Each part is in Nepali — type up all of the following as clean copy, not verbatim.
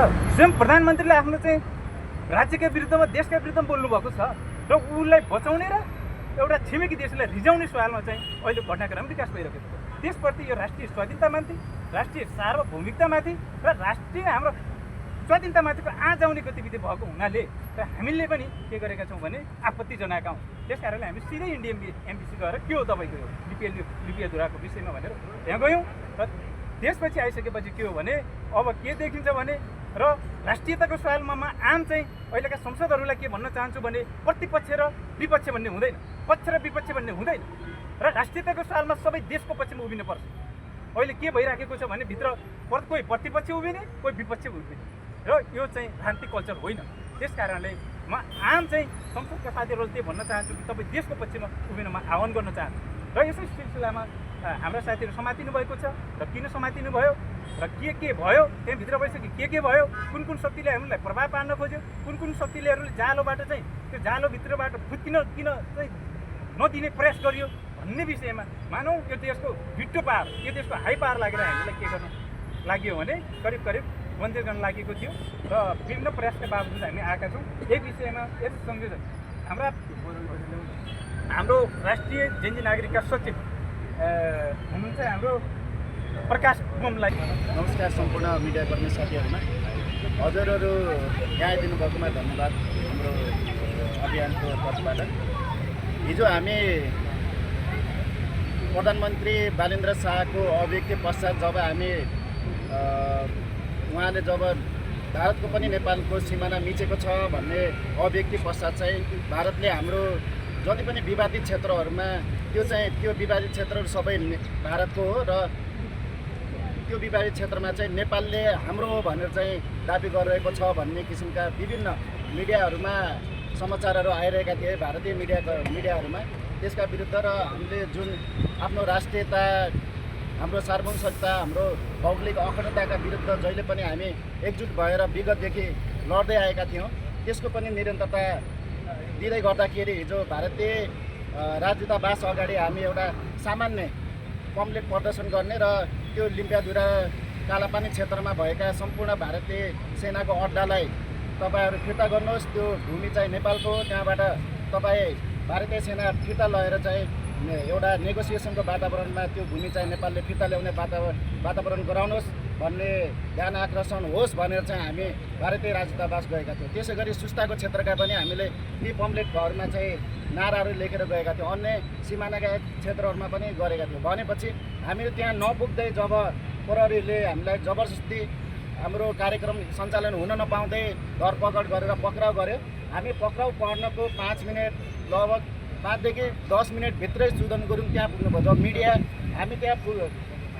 स्वयं प्रधानमन्त्रीले आफ्नो चाहिँ राज्यका विरुद्धमा देशका विरुद्धमा बोल्नुभएको छ र उसलाई बचाउने र एउटा छिमेकी देशलाई रिजाउने सवालमा चाहिँ अहिले घटनाक्रम विकास भइरहेको छ। त्यसप्रति यो राष्ट्रिय स्वाधीनतामाथि, राष्ट्रिय सार्वभौमिकतामाथि र राष्ट्रिय हाम्रो स्वाधीनतामाथिको आँच आउने गतिविधि भएको हुनाले र हामीले पनि के गरेका छौँ भने आपत्ति जनाएका हौँ। त्यस कारणले हामी सिधै इन्डियन एम्बेसी गएर के हो तपाईँको यो लिपियाधुराको विषयमा भनेर त्यहाँ गयौँ र त्यसपछि आइसकेपछि के हो भने अब के देखिन्छ भने र राष्ट्रियताको सवालमा आम चाहिँ अहिलेका संसदहरूलाई के भन्न चाहन्छु भने प्रतिपक्ष र विपक्ष भन्ने हुँदैन, पक्ष र विपक्ष भन्ने हुँदैन र राष्ट्रियताको सवालमा सबै देशको पक्षमा उभिनुपर्छ। अहिले के भइराखेको छ भने भित्र कोही प्रतिपक्ष उभिने, कोही विपक्ष उभिने र यो चाहिँ भ्रान्ति कल्चर होइन। त्यस कारणले म आम चाहिँ संसदका साथीहरूलाई त्यही भन्न चाहन्छु कि तपाईँ देशको पक्षमा उभिन म आह्वान गर्न चाहन्छु। र यसै सिलसिलामा हाम्रा साथीहरू समातिनु भएको छ र किन समातिनु भयो र के भयो त्यहाँभित्र भइसक्यो, के भयो, कुन कुन शक्तिले हामीलाई प्रभाव पार्न खोज्यो, कुन शक्तिले जालोबाट चाहिँ त्यो जालोभित्रबाट फुत्किन किन चाहिँ नदिने प्रयास गरियो भन्ने विषयमा मानौँ यो देशको भिट्टो पावर, यो देशको हाई पावर लागेर हामीलाई के गर्नु लाग्यो भने करिब बन्देज गर्न लागेको थियो र विभिन्न प्रयासका बावजुद हामी आएका छौँ। यही विषयमा यस संयोजन हाम्रो राष्ट्रिय जेन्जी नागरिकका सचिव हुनुहुन्छ हाम्रो प्रकाश बुमलाई नमस्कार। सम्पूर्ण मिडियाकर्मी साथीहरूमा हजुरहरू यहाँ आइदिनु भएकोमा धन्यवाद। हाम्रो अभियानको तर्फबाट हिजो हामी प्रधानमन्त्री बालेन्द्र शाहको अभिव्यक्ति पश्चात जब हामी उहाँले जब भारतको पनि नेपालको सिमाना मिचेको छ भन्ने अभिव्यक्ति पश्चात चाहिँ भारतले हाम्रो जति पनि विवादित क्षेत्रहरूमा त्यो विवादित क्षेत्रहरू सबै भारतको हो र त्यो विवादित क्षेत्रमा चाहिँ नेपालले हाम्रो हो भनेर चाहिँ दाबी गरिरहेको छ भन्ने किसिमका विभिन्न मिडियाहरूमा समाचारहरू आइरहेका थिए भारतीय मिडियाहरूमा। त्यसका विरुद्ध र हामीले जुन आफ्नो राष्ट्रियता, हाम्रो सार्वभौमिकता, हाम्रो भौगोलिक अखण्डताका विरुद्ध जहिले पनि हामी एकजुट भएर विगतदेखि लड्दै आएका थियौँ, त्यसको पनि निरन्तरता दिँदै गर्दाखेरि हिजो भारतीय राजदूतावास अगाडि हामी एउटा सामान्य पम्पलेट प्रदर्शन गर्ने र त्यो लिम्पियाधुरा कालापानी क्षेत्रमा भएका सम्पूर्ण भारतीय सेनाको अड्डालाई तपाईँहरू फिर्ता गर्नुहोस्, त्यो भूमि चाहिँ नेपालको हो, त्यहाँबाट तपाईँ भारतीय सेना फिर्ता लगेर चाहिँ एउटा नेगोसिएसनको वातावरणमा त्यो भूमि चाहिँ नेपालले फिर्ता ल्याउने वातावरण गराउनुहोस् भन्ने ध्यान आकर्षण होस् भनेर चाहिँ हामी भारतीय राजदूतावास गएका थियौँ। त्यसै गरी सुस्ताको क्षेत्रका पनि हामीले ती पम्पलेटहरूमा चाहिँ नाराहरू लेखेर गएका थियौँ, अन्य सिमानाका क्षेत्रहरूमा पनि गरेका थियौँ। भनेपछि हामीले त्यहाँ नपुग्दै जब प्रहरीले हामीलाई जबरजस्ती हाम्रो कार्यक्रम सञ्चालन हुन नपाउँदै धरपकड गरेर पक्राउ गर्यो। हामी पक्राउ पर्नको 5 मिनट लगभग 5 देखि 10 मिनटभित्रै सुदन गुरुङ त्यहाँ पुग्नुभयो। जब मिडिया हामी त्यहाँ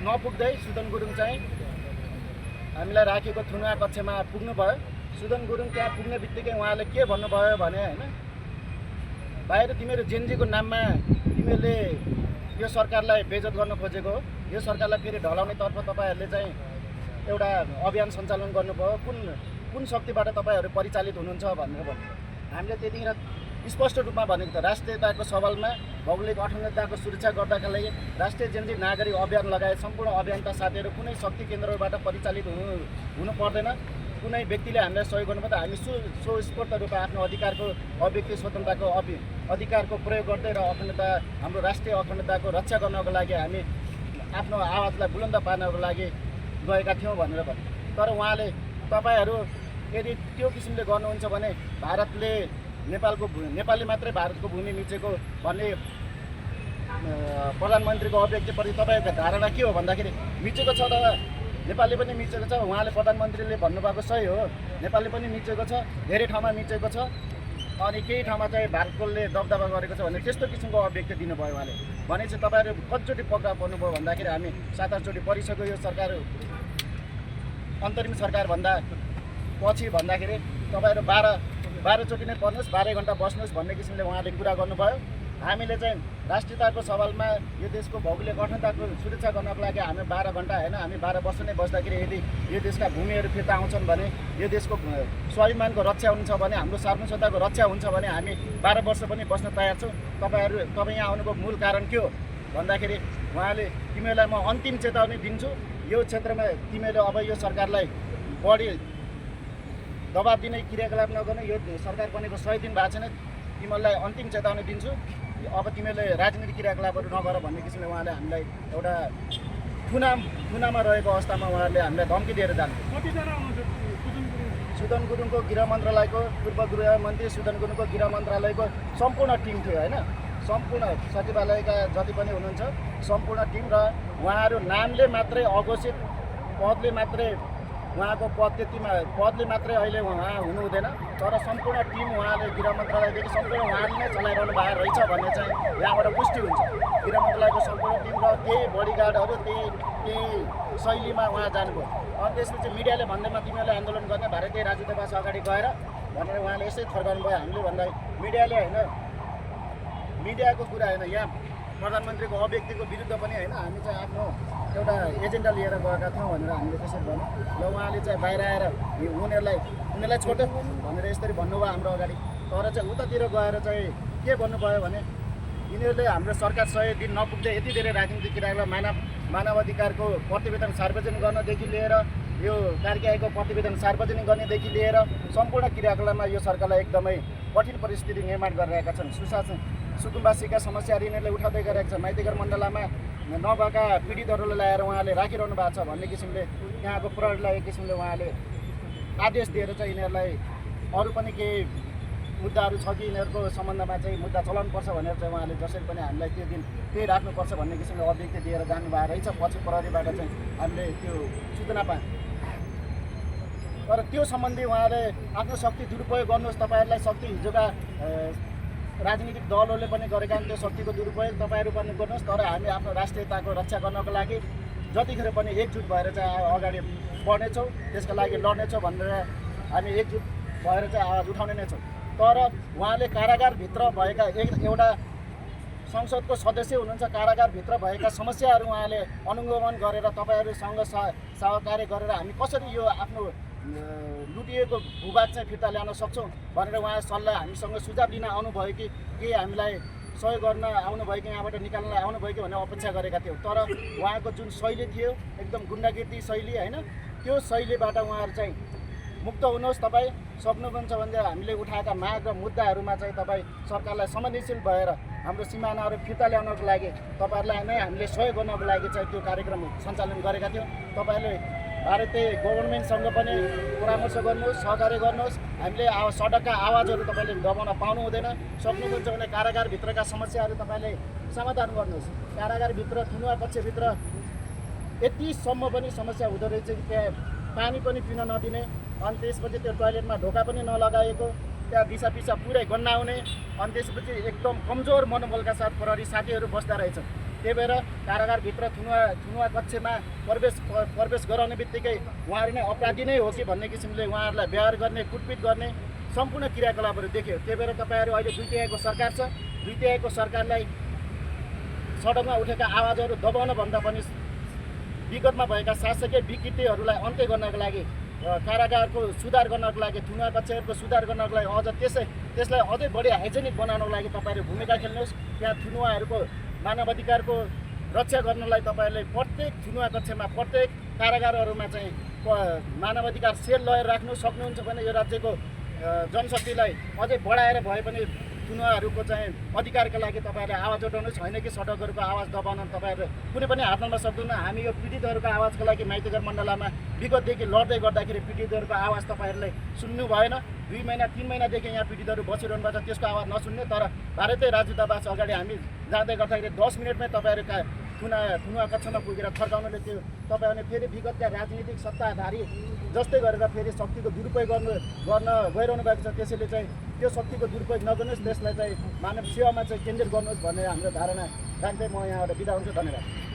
नपुग्दै सुदन गुरुङ चाहिँ हामीलाई राखेको थुनुवा कक्षमा पुग्नुभयो। सुदन गुरुङ त्यहाँ पुग्ने बित्तिकै उहाँले के भन्नुभयो भने होइन, बाहिर तिमीहरू जेन्जीको नाममा तिमीहरूले यो सरकारलाई बेइज्जत गर्न खोजेको हो, यो सरकारलाई फेरि ढलाउनेतर्फ तपाईँहरूले चाहिँ एउटा अभियान सञ्चालन गर्नुभयो, कुन शक्तिबाट तपाईँहरू परिचालित हुनुहुन्छ भनेर भन्यो। हामीले त्यतिखेर स्पष्ट रूपमा भनेको त राष्ट्रियताको सवालमा भौगोलिक अखण्डताको सुरक्षा गर्नका लागि राष्ट्रिय जेन्जी नागरिक अभियान लगायत सम्पूर्ण अभियानका साथीहरू कुनै शक्ति केन्द्रबाट परिचालित हुनु पर्दैन, कुनै व्यक्तिले हामीलाई सहयोग गर्नुपर्छ। हामी सुस्पष्ट रूपमा आफ्नो अधिकारको अभिव्यक्ति स्वतन्त्रताको अधिकारको प्रयोग गर्दै र अखण्डता, हाम्रो राष्ट्रिय अखण्डताको रक्षा गर्नको लागि हामी आफ्नो आवाजलाई बुलन्द पार्नको लागि गएका थियौँ भनेर भन्यो। तर उहाँले तपाईँहरू यदि त्यो किसिमले गर्नुहुन्छ भने भारतले नेपालले मात्रै भारतको भूमि मिचेको भन्ने प्रधानमन्त्रीको अभिव्यक्तिप्रति तपाईँहरूको धारणा के हो भन्दाखेरि मिचेको छ त नेपालले पनि मिचेको छ। उहाँले प्रधानमन्त्रीले भन्नुभएको सही हो, नेपालले पनि मिचेको छ, धेरै ठाउँमा मिचेको छ, अनि केही ठाउँमा चाहिँ भारतले दबदबा गरेको छ भने त्यस्तो किसिमको अभिव्यक्ति दिनुभयो उहाँले। भनेपछि तपाईँहरू कतिचोटि पक्राउ पर्नुभयो भन्दाखेरि हामी 7-8 चोटि परिसक्यो यो सरकार, अन्तरिम सरकारभन्दा पछि भन्दाखेरि तपाईँहरू 12 चोटि नै पर्नुहोस्, 12 घन्टा बस्नुहोस् भन्ने किसिमले उहाँले कुरा गर्नुभयो। हामीले चाहिँ राष्ट्रियताको सवालमा यो देशको भौगोलिक अखण्डताको सुरक्षा गर्नको लागि हामी 12 घन्टा होइन, हामी 12 वर्ष नै बस्दाखेरि यदि यो देशका भूमिहरू फिर्ता आउँछन् भने, यो देशको स्वाभिमानको रक्षा हुन्छ भने, हाम्रो सार्वभौमिकताको रक्षा हुन्छ भने हामी 12 वर्ष पनि बस्न तयार छौँ। तपाईँ यहाँ आउनुको मूल कारण के हो भन्दाखेरि उहाँले तिमीहरूलाई म अन्तिम चेतावनी दिन्छु, यो क्षेत्रमा तिमीहरूले अब यो सरकारलाई बढी दबाब दिने क्रियाकलाप नगर्नु। यो सरकार बनेको 100 दिन भएको छैन, तिमीहरूलाई अन्तिम चेतावनी दिन्छु, अब तिमीहरूले राजनीतिक क्रियाकलापहरू नगर भन्ने किसिमले उहाँले हामीलाई एउटा थुनामा रहेको अवस्थामा उहाँहरूले हामीलाई धम्की दिएर जानु। सुदन गुरुङको गृह मन्त्रालयको पूर्व गृहमन्त्री सुदन गुरुङको गृह मन्त्रालयको सम्पूर्ण टिम थियो होइन, सम्पूर्ण सचिवालयका जति पनि हुनुहुन्छ सम्पूर्ण टिम, र उहाँहरू नामले मात्रै अघोषित पदले मात्रै उहाँको पदले मात्रै अहिले उहाँ हुनु हुँदैन, तर सम्पूर्ण टिम उहाँले गृह मन्त्रालयदेखि सम्पूर्ण उहाँले नै चलाइरहनु भएको रहेछ भन्ने चाहिँ यहाँबाट पुष्टि हुन्छ। गृह मन्त्रालयको सम्पूर्ण टिम र त्यही बडीगार्डहरू त्यही शैलीमा उहाँ जानुभयो। अनि त्यसपछि मिडियाले भन्दैमा तिमीहरूले आन्दोलन गर्ने भारतीय राजदूतावास अगाडि गएर भनेर उहाँले यसै थर्काउनु भयो। हामीले भन्दा मिडियाले होइन, मिडियाको कुरा होइन, यहाँ प्रधानमन्त्रीको अव्यक्तिको विरुद्ध पनि होइन, हामी चाहिँ आफ्नो एउटा एजेन्डा लिएर गएका थियौँ भनेर हामीले त्यसरी भन्यौँ। र उहाँले चाहिँ बाहिर आएर उनीहरूलाई छोड्दै भनेर यसरी भन्नुभयो हाम्रो अगाडि। तर चाहिँ उतातिर गएर चाहिँ के भन्नुभयो भने यिनीहरूले हाम्रो सरकार 100 दिन नपुग्दै यति धेरै राजनीतिक क्रियाकलाप मानवाधिकारको प्रतिवेदन सार्वजनिक गर्नदेखि लिएर यो कार्यालयको प्रतिवेदन सार्वजनिक गर्नेदेखि लिएर सम्पूर्ण क्रियाकलापमा यो सरकारलाई एकदमै कठिन परिस्थिति निर्माण गरिरहेका छन्। सुशासन सुकुम्बासीका समस्याहरू यिनीहरूले उठाउँदै गरेका छन्। माइतीघर मण्डलमा नभएका पीडितहरूलाई ल्याएर उहाँले राखिरहनु भएको छ भन्ने किसिमले यहाँको प्रहरीलाई एक किसिमले उहाँले आदेश दिएर चाहिँ यिनीहरूलाई अरू पनि केही मुद्दाहरू छ कि यिनीहरूको सम्बन्धमा चाहिँ मुद्दा चलाउनुपर्छ भनेर चाहिँ उहाँले जसरी पनि हामीलाई त्यो दिन त्यही राख्नुपर्छ भन्ने किसिमले अभिव्यक्ति दिएर जानुभएको रहेछ। पछि प्रहरीबाट चाहिँ हामीले त्यो सूचना पायौँ। तर त्यो सम्बन्धी उहाँले आफ्नो शक्ति दुरुपयोग गर्नुहोस्, तपाईँहरूलाई शक्ति हिजोका राजनीतिक दलहरूले पनि गरेका त्यो शक्तिको दुरुपयोग तपाईँहरू पनि गर्नुहोस्, तर हामी आफ्नो राष्ट्रियताको रक्षा गर्नको लागि जतिखेर पनि एकजुट भएर चाहिँ अगाडि बढ्नेछौँ, त्यसका लागि लड्नेछौँ भनेर हामी एकजुट भएर चाहिँ आवाज उठाउने नै छौँ। तर उहाँले कारागारभित्र भएका एउटा संसदको सदस्य हुनुहुन्छ, कारागारभित्र भएका समस्याहरू उहाँले अनुगमन गरेर तपाईँहरूसँग सहकार्य गरेर हामी कसरी यो आफ्नो लुटिएको भूभाग चाहिँ फिर्ता ल्याउन सक्छौँ भनेर उहाँ सल्लाह हामीसँग सुझाव लिन आउनुभयो कि के हामीलाई सहयोग गर्न आउनुभयो कि यहाँबाट निकाल्न आउनुभयो कि भनेर अपेक्षा गरेका थियौँ। तर उहाँको जुन शैली थियो एकदम गुन्डागिर्दी शैली होइन, त्यो शैलीबाट उहाँहरू चाहिँ मुक्त हुनुहोस्, तपाईँ सक्नुहुन्छ भने हामीले उठाएका माग र मुद्दाहरूमा चाहिँ तपाईँ सरकारलाई संवेदनशील भएर हाम्रो सिमानाहरू फिर्ता ल्याउनको लागि तपाईँहरूलाई नै हामीले सहयोग गर्नको लागि चाहिँ त्यो कार्यक्रम सञ्चालन गरेका थियौँ। तपाईँहरूले भारतीय गभर्मेन्टसँग पनि परामर्श गर्नुहोस्, सहकार्य गर्नुहोस्। हामीले सडकका आवाजहरू तपाईँले दबाउन पाउनु हुँदैन। सक्नुहुन्छ भने कारागारभित्रका समस्याहरू तपाईँले समाधान गर्नुहोस्। कारागारभित्र थुनुवा कक्षभित्र यतिसम्म पनि समस्या हुँदो रहेछ कि त्यहाँ पानी पनि पिन नदिने, अनि त्यसपछि त्यो टोयलेटमा ढोका पनि नलगाएको, त्यहाँ दिसा पिसा पुरै गन्नाउने, अनि त्यसपछि एकदम कमजोर मनोबलका साथ प्रहरी साथीहरू बस्दा रहेछ। त्यही भएर कारागारभित्र थुनुवा कक्षमा प्रवेश गराउने बित्तिकै उहाँहरू नै अपराधी नै हो कि भन्ने किसिमले उहाँहरूलाई व्यवहार गर्ने, कुटपिट गर्ने सम्पूर्ण क्रियाकलापहरू देख्यो। त्यही भएर तपाईँहरू अहिले 2 तिहाईको सरकार छ, 2 तिहाईको सरकारलाई सडकमा उठेका आवाजहरू दबाउन भन्दा पनि विगतमा भएका शासकीय विकृतिहरूलाई अन्त्य गर्नको लागि, कारागारको सुधार गर्नको लागि, थुनुवा कक्षहरूको सुधार गर्नको लागि, अझ त्यसलाई अझै बढी हाइजेनिक बनाउनको लागि तपाईँहरू भूमिका खेल्नुहोस्। त्यहाँ थुनुवाहरूको मानवाधिकारको रक्षा गर्नलाई तपाईँहरूले प्रत्येक थुनुवा कक्षमा प्रत्येक कारागारहरूमा चाहिँ मानवाधिकार सेल लगाएर राख्नु सक्नुहुन्छ भने यो राज्यको जनशक्तिलाई अझै बढाएर भए पनि थुनुवाहरूको चाहिँ अधिकारका लागि तपाईँहरूले आवाज उठाउनुहोस्। होइन कि सडकहरूको आवाज दबाउन तपाईँहरू कुनै पनि हात लाउन सक्दैन। हामी यो पीडितहरूको आवाजको लागि माइतीघर मण्डलमा विगतदेखि लड्दै गर्दाखेरि पीडितहरूको आवाज तपाईँहरूले सुन्नु भएन। 2 महिना 3 महिनादेखि यहाँ पीडितहरू बसिरहनु भएको छ, त्यसको आवाज नसुन्ने। तर भारतीय राजदूतावास अगाडि हामी जाँदै गर्दाखेरि 10 मिनटमै तपाईँहरूका थुनुवा कक्षमा पुगेर थर्काउनुले त्यो तपाईँहरूले फेरि विगतका राजनीतिक सत्ताधारी जस्तै गरेर फेरि शक्तिको दुरुपयोग गर्न गइरहनु भएको छ। त्यसैले चाहिँ त्यो शक्तिको दुरुपयोग नगर्नुहोस्, त्यसलाई चाहिँ मानव सेवामा चाहिँ केन्द्रित गर्नुहोस् भन्ने हाम्रो धारणा राख्दै म यहाँबाट बिदा हुन्छु। धन्यवाद।